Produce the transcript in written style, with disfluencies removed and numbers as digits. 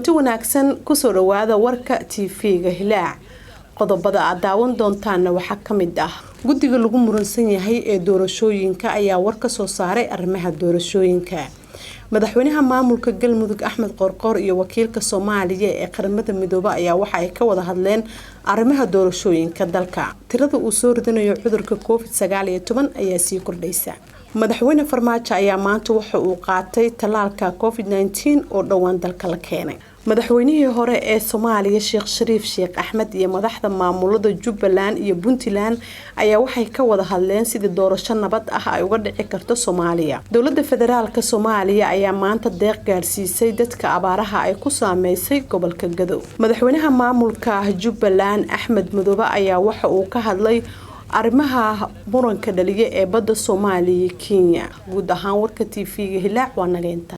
Kulanti wanaagsan, kusoo dhawaada warka TV-ga Hilaac. Qodobada aad daawan doontaana waxaa kamid ah: guddiga lagu muransan yahay ee doorashooyinka ayaa war ka soo saaray arrimaha doorashooyinka. Madaxweynaha maamulka Galmudug Axmed Qoorqoor iyo wakiilka Soomaaliya ee Qaramada Midoobe ayaa waxa ay ka wada hadleen arrimaha doorashooyinka dalka. Tirada uu soo ridanayo cudurka COVID-19 ayaa sii kordhaysa. Madaxweyne Farmaajo ayaa maanta waxa uu qaatay tallaalka COVID-19 oo dhowaan dalka la keenay. Madaxweynihii hore ee Soomaaliya Sheekh Shariif Sheekh Axmed iyo madaxda maamulada Jubbaland iyo Puntland ayaa waxay ka wada hadleen sidii doorasho nabad ah ay uga dhici karto Soomaaliya. Dowlada federaalka Soomaaliya ayaa maanta deeq gaarsiisay dadka abaaraha ay ku saameysay gobolka Gadow. Madaxweynaha maamulka Jubbaland Axmed Madoobe ayaa waxa uu ka hadlay arrimaha muranka dhaliya ee badda Soomaaliya iyo Kenya. Guud ahaan warka TV-ga Hilaac waa nageynta.